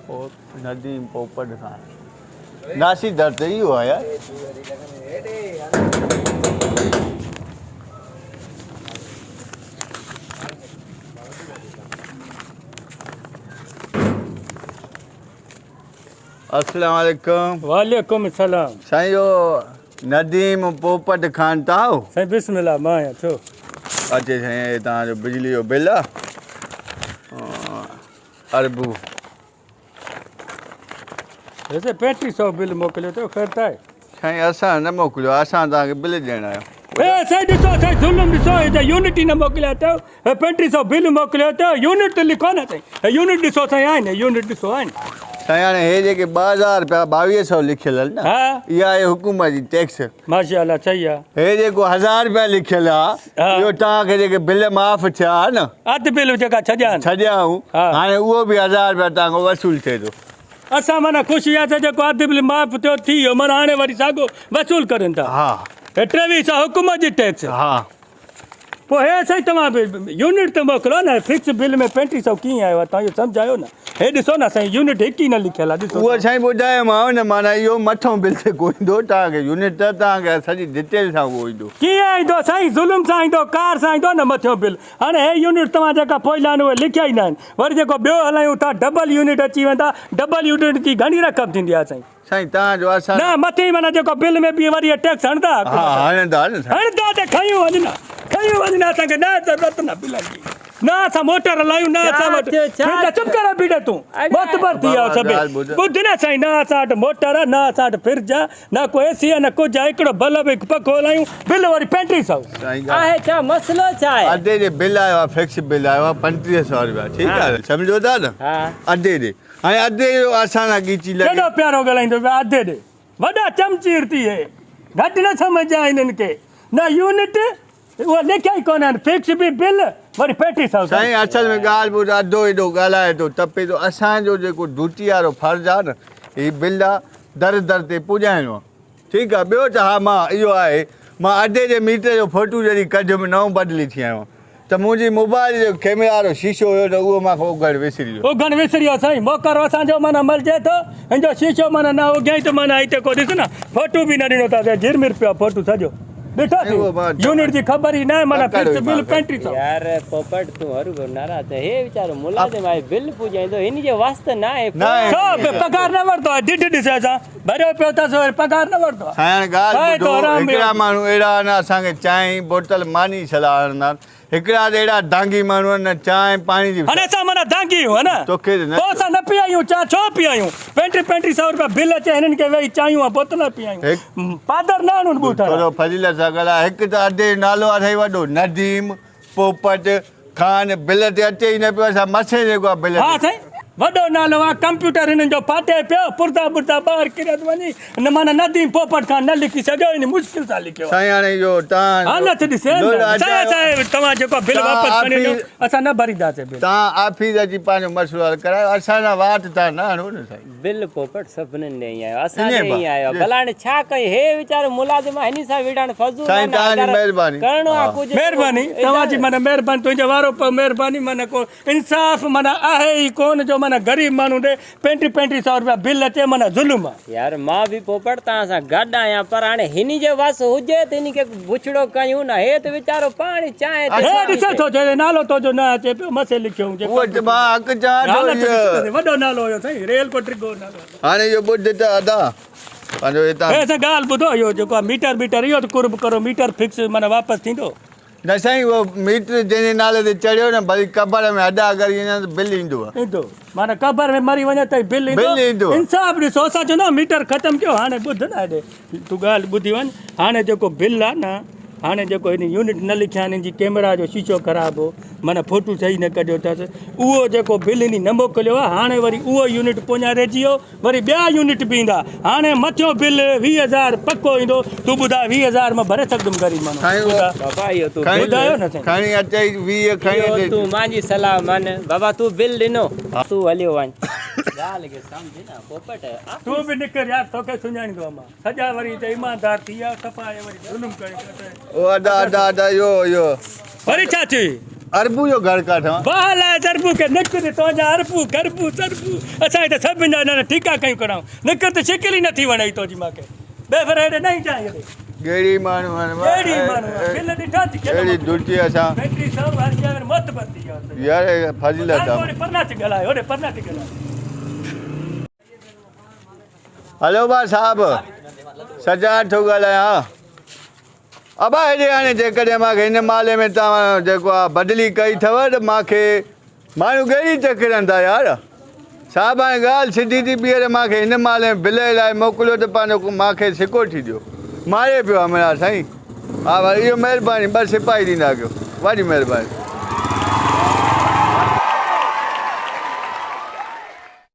नदीम पोपट खान नासी दर ते इहो आहे यार। अस्सलाम वालेकुम। वालेकुम सलाम। साईं इहो नदीम पोपट खान तव्हां आहियो? साईं बिस्मिल्लाह मां आहियां, छो? अचे साईं, हे तव्हांजो बिजली जो बिल आहे अरबू। वैसे 3500 बिल मोकिलियो अथव, ख़ैर त आहे? साईं असां न मोकिलियो, असां तव्हांखे बिल ॾियण आयो। ए साईं ॾिसो, साईं ज़ुल्म ॾिसो, हिते यूनिट ई न मोकिलिया अथव। हे 3500 बिल मोकिलियो अथव, यूनिट त लिखो न साईं। हे यूनिट ॾिसो साईं, आहिनि यूनिट ॾिसो आहिनि। साईं हाणे हे जेके 2000 रुपया 2200 लिखियल आहिनि न, इहा आहे हुकूमत जी टैक्स। माशाअल्लाह सही आहे। हे जेको 1000 रुपया लिखियल आहे, इहो तव्हांखे जेके बिल माफ़ थिया न, अधु बिल जेका छॾिया आहिनि, छॾिया आहियूं, हाणे उहो बि 1000 रुपया तव्हांखां वसूल थिए थो। असां माना ख़ुशि हुयासीं जेको अधु बिल माफ़ थियो थी वियो, माना हाणे वरी साॻियो वसूल करनि था। हे 2300 हुकूमत जी टैक्स। पोइ हे साईं तव्हां बि यूनिट त मोकिलियो न, फिक्स बिल में 3500 कीअं आयो आहे, तव्हां इहो सम्झायो न। हे ॾिसो न साईं, यूनिट हिकु ई न लिखियलु आहे, ॾिसो। उहो साईं ॿुधायोमांव न, माना इहो मथों बिल ते को ईंदो तव्हांखे यूनिट त तव्हांखे सॼी डिटेल सां उहो ईंदो। कीअं ईंदो साईं? ज़ुल्म सां ईंदो, कार सां ईंदो न मथियों बिल। हाणे हे यूनिट तव्हां जेका पोइला आहिनि उहे लिखिया ई न आहिनि, वरी जेको ॿियो हलायूं था डबल यूनिट अची वेंदा। डबल यूनिट जी घणी रक़म थींदी आहे साईं? साईं तव्हांजो असां न मथे माना जेको बिल में बि वरी टैक्स हणंदा। हा हणंदा न साईं। हणंदा त खयूं वञ न, खयूं वञ न, असांखे न ज़रूरत न बिलनि जी, न असां मोटर हलायूं न असां वटि। चुप कर बीठे तूं, मोतबर थी वियो सभु। ॿुध न साईं, न असां वटि मोटर आहे, न असां वटि फ्रिज आहे, न को एसी आहे, न कुझु आहे। हिकिड़ो बल्ब हिकु पखो हलायूं, बिल वरी 3500 आहे। छा मसइलो छा आहे? अधे जे बिल आयो आहे, फिक्स बिल आयो आहे 3500 रुपया, ठीकु आहे, सम्झो था न? अधे ॾे, हाणे अधे जो असां सां ॻिची लॻे। केॾो प्यारो ॻाल्हाईंदो पियो, अधे ॾे। वॾा चमचीर थी हे, घटि न सम्झां हिननि खे। न यूनिट उहा लिखिया ई कोन आहिनि, फिक्स बि बिल वरी 3500। साईं असल में ॻाल्हि ॿुध, अधो एॾो ॻाल्हाए थो तपे थो। असांजो जेको ड्यूटी वारो फ़र्ज़ु आहे न, ही बिल आहे दर दर ते पुॼाइणो आहे, ठीकु आहे। ॿियो त हा मां इहो आहे, मां अधे जे मीटर जो फोटू जॾहिं कढियुमि, नओं बदिली थी आयो त मुंहिंजी मोबाइल जो कैमरा वारो शीशो हुयो त उहो मूंखां उघण विसरी वियो। उघण विसरी वियो साईं, मोकरो असांजो माना मलिजे थो, हिन जो शीशो माना न उघियईं त माना हिते को ॾिस न, फोटू बि न ॾिनो अथसि, झिरमिर पियो आहे फोटू सॼो। ॾिठो थी यूनिट जी ख़बर ई न आहे, माना फिक्स बिल 3500। यार पोपट तूं हरूभरू नाराज़ थे, हे वीचारो मुलाज़िम आहे, बिल पुॼाईंदो, हिन जे वास्ते न आहे। छो पघार न वरितो आहे? ॾिढ ॾिसे असां भरियो पियो अथसि, वरी पघार न वरितो आहे। साईं ॻाल्हि ॿुधो, हिकिड़ा माण्हू अहिड़ा आहिनि असांखे चांहि बोतल मानी सलाह हणंदा आहिनि, हिकिड़ा त अहिड़ा दांगी माण्हू आहिनि न चांहि पाणी जी। हाणे असां माना दांगी आहियूं, हा न? तोखे त न। पोइ असां न पियायूं चांहि, छो पियायूं? 3500 रुपया बिल अचे, हिननि खे वेही चांहियूं ऐं बोतल पियायूं, पादर न आणूं ॿूथ। थोरो फज़ीलत सां ॻाल्हाए। हिकु त अधे नालो आहे साईं वॾो, नदीम पोपट खान, बिल ते अचे ई न पियो, असां मथे जेको आहे बिल। हा साईं वॾो नालो आहे, कंप्यूटर हिननि जो फाटे पियो, पुर्ज़ा बुर्ज़ा ॿाहिरि किरे थो वञी, न माना नदीम पोपट खान न लिखी सघियो, हिन मुश्किल सां लिखियो। साईं हाणे इहो तव्हां हालत ॾिसे साईं, असां तव्हां जेको बिल वापसि खणी ॾियो, असां न भरींदासीं बिल। तव्हां ऑफिस अची पंहिंजो मसइलो हल करायो, असां सां वात तव्हां न हणो न साईं। बिल पोपट सभिनीनि ॾे आयो, असां ॾे आयो, भला हाणे छा कयूं? हे वीचारो मुलाज़िम आहे, हिन सां विड़ण फज़ूल। साईं तव्हांजी महिरबानी करिणो आहे कुझु। महिरबानी तव्हांजी, माना महिरबानी, तुंहिंजो वारो पियो महिरबानी। माना को इंसाफ़ माना आहे ई कोन जो माना ग़रीब माण्हू ॾे 3500 रुपया बिल अचे, माना ज़ुल्म आहे। यार मां बि पोपट तव्हां सां गॾु आहियां, पर हाणे हिन जे वसि हुजे त हिन खे बुछड़ो कयूं न, हे त वीचारो पाण चांहि ते। हे ॾिसे थो चए, नालो तुंहिंजो न अचे पियो, मथे लिखियो हुजे। उहो त मां हक़ चवां थो, वॾो नालो हुयो साईं, रेल को डिघो नालो। हाणे इहो ॿुध त अदा पंहिंजो हितां। हे साईं ॻाल्हि ॿुधो, इहो जेको आहे मीटर बीटर इहो त कुर्ब करो, मीटर फिक्स माना वापसि थींदो न साईं? उहो मीटर जंहिंजे नाले ते चढ़ियो न, भली क़बर में अॾा करी वञा त बिल ईंदो आहे। ईंदो माना क़बर में मरी वञे त बिल ईंदो। बिल ईंदो। इंसाफ़ ॾिसो, असां चवंदा आहियूं मीटर ख़तमु कयो। हाणे ॿुध न, हेॾे तूं ॻाल्हि ॿुधी वञ। हाणे जेको बिल आहे न, हाणे जेको हिन यूनिट न लिखिया आहिनि, हिन जी कैमरा जो शीशो ख़राबु हो, माना फोटू सही न कढियो अथसि, उहो जेको बिल हिन न मोकिलियो आहे, हाणे वरी उहो यूनिट पोयां रहिजी वियो, वरी ॿिया यूनिट बि ईंदा। हाणे मथियों बिल 20000 पको ईंदो। तूं ॿुधाए 20000 मां भरे सघंदुमि ग़रीब माण्हू? ॿुधायो न साईं। खणी अचे 20 खणी अचे। तूं मुंहिंजी सलाह मन बाबा, तूं बिल ॾिनो, तूं हलियो वञ। ॻाल्हि खे सम्झ न पोपट, तूं बि निकिर यार, तोखे सुञाणींदो मां। सॼा वरी हिते ईमानदार थी विया, सफ़ा वरी ज़ुल्म करे। ओ अदा अदा अदा यो यो वरी छा थी? اربو جو گهر ڪاٺان. باهه لاء اربو کي نڪر تنهنجا اربو گربو سربو اسان هتي سڀن جا نه ٺيڪا ڪيون ڪرايون نڪر ته شڪل ئي نٿي وڻئي تنهنجي مان کي ٻئي ڀيري هيڏي نه اينجانء هيڏي. ڳيڙي ماڻهو آهن وا. ڳيڙي ماڻهو آهن بل ڏٺا ٿي کيڏ اهڙي ڊوٽي اسان. بيٽري سڀ هر شيء ۾ معتبر ٿي ويا آهن. يار فضيلت آ. پرنا ٿي ڳالهائي هوڏي پرنا ٿي ڳالهائي. هلو با صاحب سجاد ٿو ڳالهايان. ابا هيڏي هاڻي جيڪڏهن مان کي هن مالي ۾ توهان جيڪو آ بدلي ڪئي اٿو ته مان کي ماڻهو ڳيڙي چڪرن ٿا يار صاحب هاڻي ڳالهه سڌي ٿي ٻيهر مان کي هن مالي ۾ بل لاء موڪليو ته پنهنجو مان کي سڪو ٿي ڏيو ماري پيو همراهه سائين ها ڀائي اهو مهرباني ٻه سپاهي ڏيندا ڪيو وڏي مهرباني.